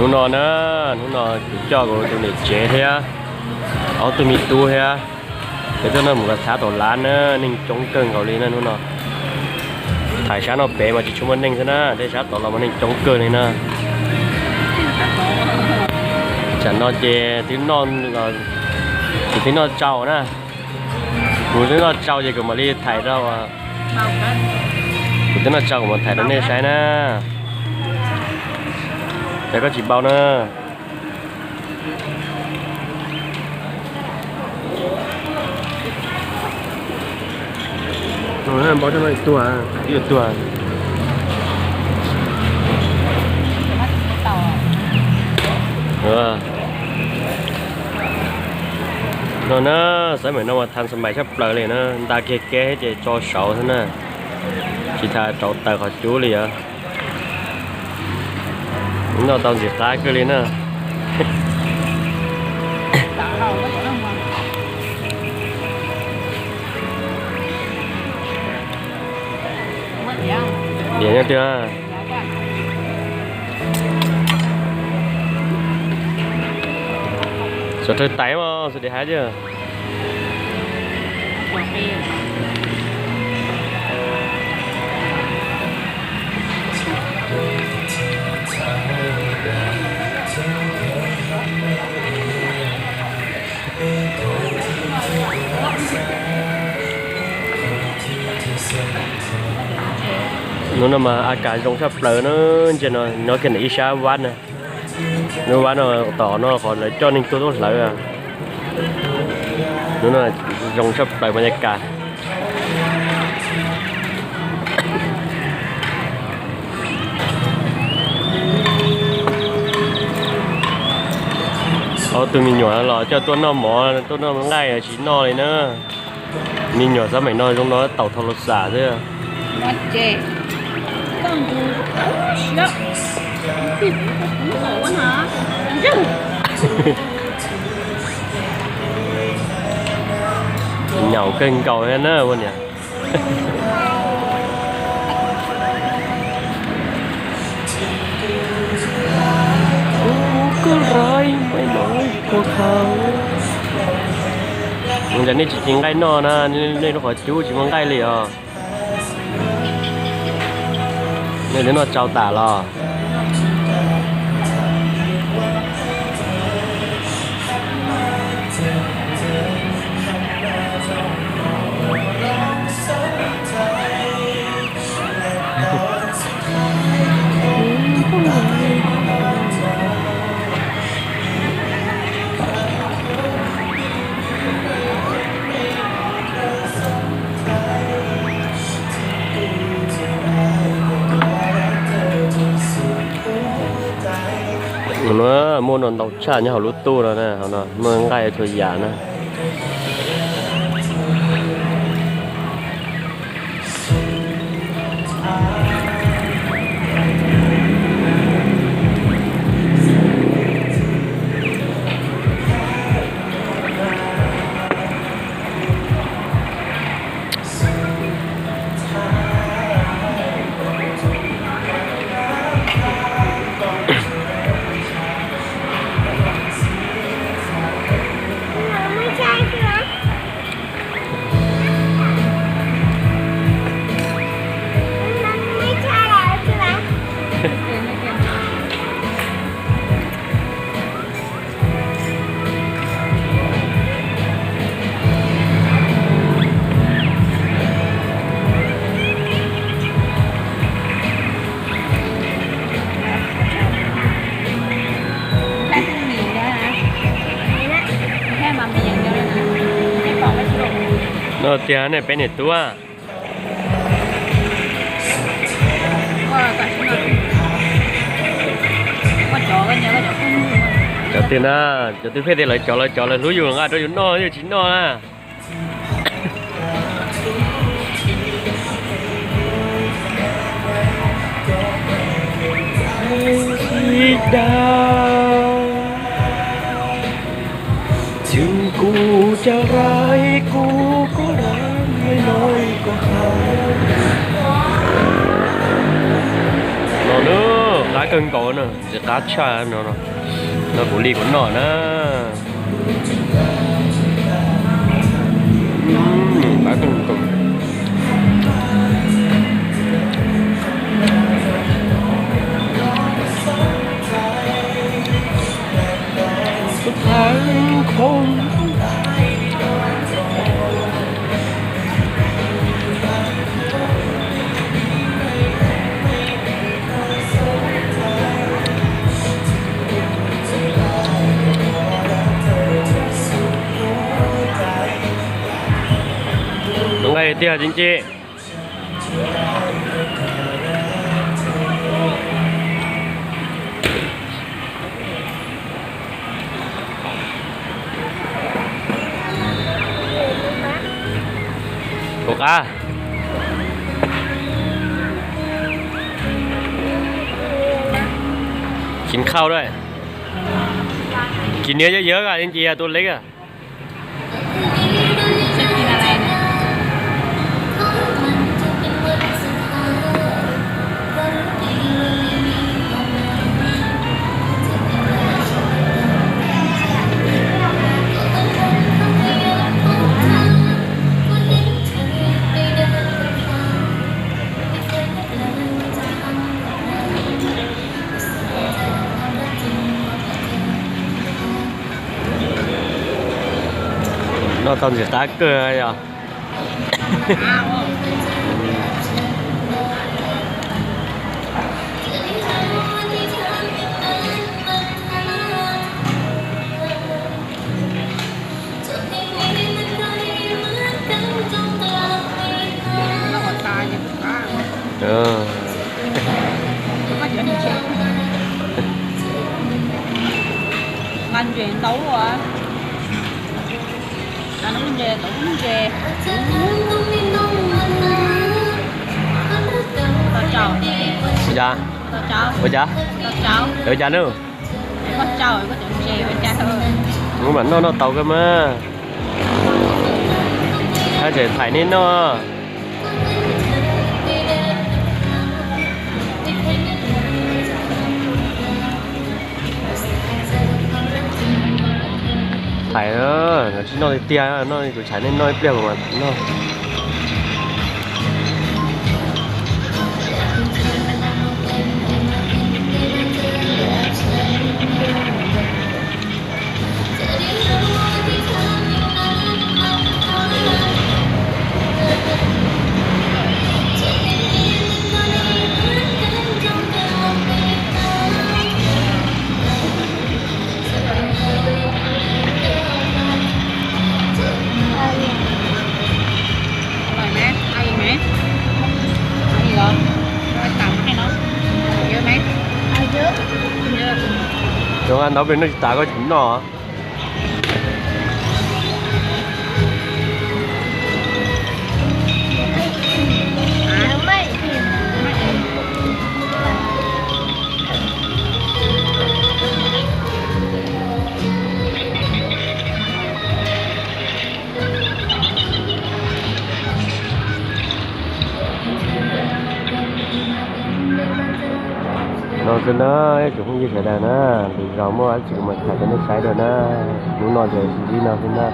Hnub no na, hnub no kuv coj kuv tus niam tsev thiab ob tug me tub thiab peb tuaj noj mus kom txhav tom lav na, neeg coob kawg nkaus li na hnub no. Thaim sab no pem mas tsis tshua muaj neeg xwb na, tej sab tod los mas neeg coob kawg li na. Tsam no ces twb noj, kuv twb noj tsau na, kuv twb noj tsau ces kuv mam li thaim rau, kuv twb noj tsau kuv mam thaim rau nej saib na. Ces koj tsis npau na. Tuag. No na, xav mas no mas thas xas mais tshaj plaws li na, nta kiag keb ces tso saud xwb na, tsis tas rauv taws qhov cub li os. Noj tau ntxim qab kawg li na. Diam nyob twg? Sawv daws tais mas sawv daws hais tiag. Hnub no mas a kas zoo tshaj plaws na, ntsia no nyob kiag ntawm ib sab vab na. Lub vab no tom no qhov lawv coj neeg tuaj tuaj hlawv. Hnub no zoo tshaj plaws mas a kas. Ob tug me nyuam los coj tuaj noj mov tuaj noj nqaij tsis noj li na. Me nyuam xav mas no zoo no taus thau los xam xwb. Nyaum kawg nkaus thiab na ua niam. Ua nej tsis ci nqaij noj na, nej lub qhov cub tsis muaj nqaij li os. Nej twb noj tsau tas los? Muaj no ntau tshaj nyob hauv lub tub no na, hauv no muaj nqaij txhua yam na. No tiag ne peb niam tub. Cov twg na, cov twg pheej tias lawv cov lawv cov lawv hlub yus nqa rau yus noj yus tsis noj na. No na, qab Qab kawg nkaus na, txiv qab tshaj no, no kuv li kuv noj na. Qab kawg nkaus. Nqaij tiag tsis ntse. Ua qab. Kis khau dua. Kis niam yawg yawg a, ntsia tus leg a. Noj tau ntxim qab kawg yog. Nqa ntses ntau ua. Nqa lub ntses, tau lub ntses. Ua cas? Ua cas? Ua cas? Ua cas na? Ub, mam noj noj tau kawg mas. Hab tseem thaim nej noj. Thaim, tsis noj tiag tiag, noj kuv thaim nej noj ib pliag kuv mam noj. Cov nqa ntawv pem no tsis tas koj tsis noj. No xwb na, ib tsoom phooj ywg sawv daws na, lwm zaus muaj dab tsi kuv mam thaij rau nej saib dua na. Hnub no ces li no xwb na.